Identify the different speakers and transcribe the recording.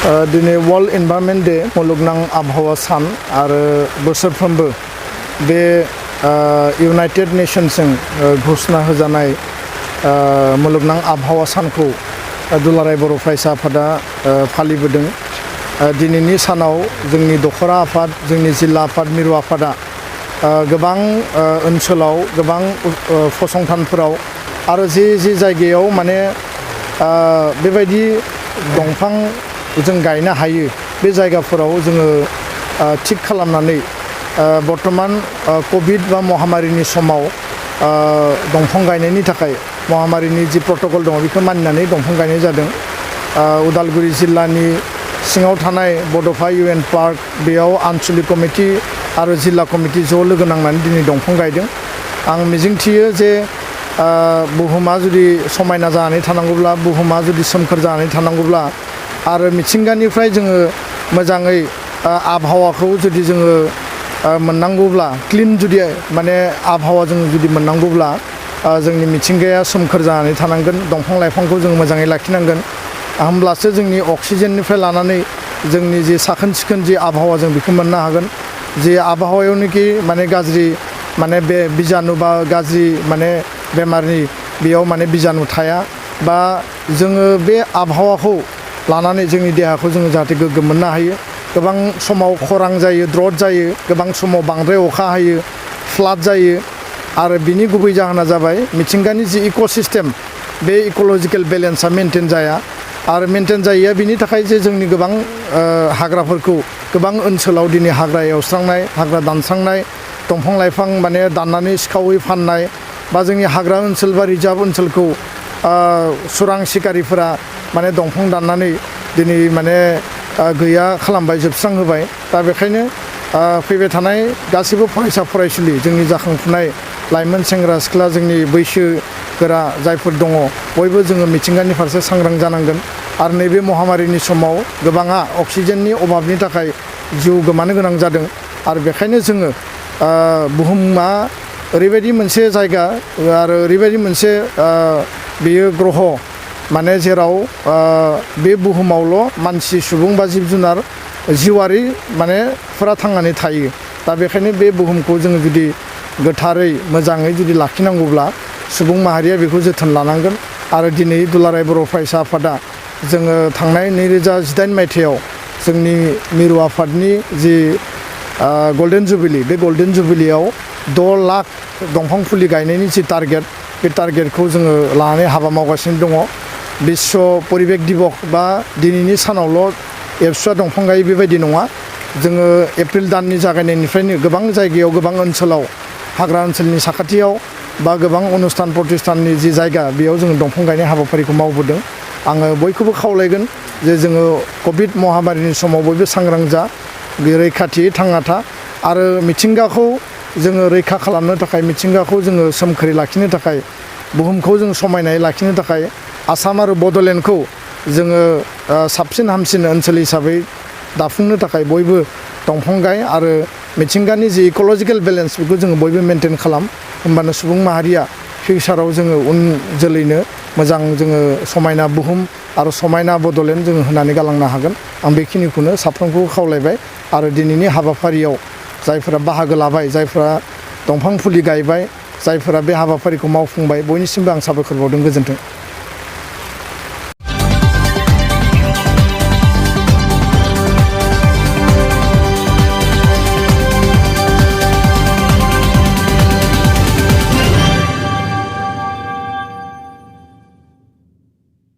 Speaker 1: दिनै world एनवायरनमेन्ट day मुलुगनां आबहावा सान आरो बोसोरफ्रोमबो बे इउनाइटेड नेशन्सजों घोषणा होजानाय मुलुगनां आबहावा सानखौ दुलाराय बर' फरायसा आफादा फालिबोदों। दिनैनि सानाव जोंनि दखरा आफाद, जोंनि जिल्ला आफाद, मिरु आफादा गोबां ओनसोलाव, गोबां फसंथानफोराव आरो जे जायगायाव माने बेबायदि दंफां जों गायनो हायो बे जायगाफोराव जोङो थिक खालामनानै बर्तमान कोविड बा महामारिनि समाव दंफां गायनायनि थाखाय महामारिनि जि प्रटोकल दङ बेखौ मानिनानै दंफां गायनाय जादों। उदालगुरि जिल्लानि सिङाव थानाय बड'फा UN पार्क बेयाव आनसलिक कमिटि आरो जिल्ला कमिटि ज' लोगो नांनानै दिनै दंफां गायदों। आं मिजिंथियो जे बुहुमा जुदि समायना जानानै थानांगौब्ला, बुहुमा जुदि सोमखोर जानानै थानांगौब्ला आरो मिथिंगानिफ्राय जोङो मोजाङै आबहावाखौ जुदि जोङो मोननांगौब्ला, क्लिन जुदि माने आबहावा जों जुदि मोननांगौब्ला जोंनि मिथिंगाया सोमखोर जानानै थानांगोन, दंफां लाइफांखौ जों मोजाङै लाखिनांगोन। होमब्लासो जोंनि अक्सिजेननिफ्राय लानानै जोंनि जि साखोन सिखोन जि आबहावा जों बेखौ मोननो हागोन। जे आबहावायावनोखि माने गाज्रि माने बे बिजानु बा गाज्रि माने बेमारनि बेयाव माने बिजानु थाया, बा जोङो बे आबहावाखौ लानानै जोंनि देहाखौ जोङो जाहाथे गोग्गो मोननो हायो। गोबां समाव खरां जायो, द्रट जायो, गोबां समाव बांद्राय अखा हायो, फ्लाड जायो आरो बिनि गुबै जाहोना जाबाय मिथिंगानि जि इक'सिस्टेम बे इक'लजिकेल बेलेन्सा मेनटेन जाया। आरो मेनटेन जायैया बिनि थाखाय जे जोंनि गोबां हाग्राफोरखौ गोबां ओनसोलाव दिनै हाग्रा एवस्रांनाय, हाग्रा दानस्रांनाय, दंफां लाइफां माने दाननानै सिखावै फाननाय, बा जोंनि हाग्रा ओनसोल बा रिजार्भ ओनसोलखौ सुरां सिखारिफोरा माने दंफां दाननानै दिनै माने गैया खालामबाय, जोबस्रांहोबाय। दा बेखायनो फैबाय थानाय गासैबो फरायसा फरायसुलि, जोंनि जाखांफुनाय लाइमोन सेंग्रा सिख्ला, जोंनि बैसोगोरा जायफोर दङ, बयबो जोङो मिथिंगानि फारसे सांग्रां जानांगोन। आरो नैबे महामारिनि समाव गोबाङा अक्सिजेननि अभाबनि थाखाय जिउ गोमानो गोनां जादों। आरो बेखायनो जोङो बुहुमा ओरैबायदि मोनसे जायगा आरो ओरैबायदि मोनसे बेयो ग्रह माने जेराव बे बुहुमावल' मानसि, सुबुं बा जिब जुनार जिउआरि मानेफोरा थांनानै थायो। दा बेखायनो बे बुहुमखौ जोङो जुदि गोथारै मोजाङै जुदि लाखिनांगौब्ला सुबुं माहारिया बेखौ जोथोन लानांगोन। आरो दिनै दुलाराय बर' फरायसा आफादा जोङो थांनाय 2018 मायथाइयाव जोंनि मिरु आफादनि जि गल्डेन जुबिलि, बे गल्डेन जुबिलियाव 6 लाख दंफां फुलि गायनायनि जि टारगेट, बे टारगेटखौ जोङो लानानै हाबा मावगासिनो दङ। बिश्व परिबेक दिबस बा दिनैनि सानावल' एबसुआ दंफां गायो बेबायदि नङा। जोङो एप्रिल दाननि जागायनायनिफ्रायनो गोबां जायगायाव, गोबां ओनसोलाव, हाग्रा ओनसोलनि साखाथियाव बा गोबां अनुस्थान प्रतिष्ठाननि जि जायगा बेयाव जोङो दंफां गायनाय हाबाफारिखौ मावबोदों। आङो बयखौबो खावलायगोन जे जोङो कभिड महामारिनि समाव बयबो सांग्रां जा, रैखाथियै थांना था आरो मिथिंगाखौ जोङो रैखा खालामनो थाखाय, मिथिंगाखौ जोङो सोमखोरै लाखिनो थाखाय, बुहुमखौ जों समायनायै लाखिनो थाखाय आसाम आरो बड'लेण्डखौ जोङो साबसिन हामसिन ओनसोल हिसाबै दाफुंनो थाखाय बयबो दंफां गाय आरो मिथिंगानि जि इक'लजिकेल बेलेन्स बेखौ जोङो बयबो मेनटेन खालाम। होमबानो सुबुं माहारिया फिउचाराव जोङो उन जोलैनो मोजां जोङो समायना बुहुम आरो समायना बड'लेण्ड जोङो होनानै गालांनो हागोन। आं बेखिनिखौनो साफ्रोमखौबो खावलायबाय। आरो दिनैनि हाबाफारियाव जायफोरा बाहागो लाबाय, जायफोरा दंफां फुलि गायबाय, जायफोरा बे हाबाफारिखौ मावफुंबाय, बयनिसिमबो आं साबायखर बावदों। गोजोन्थों।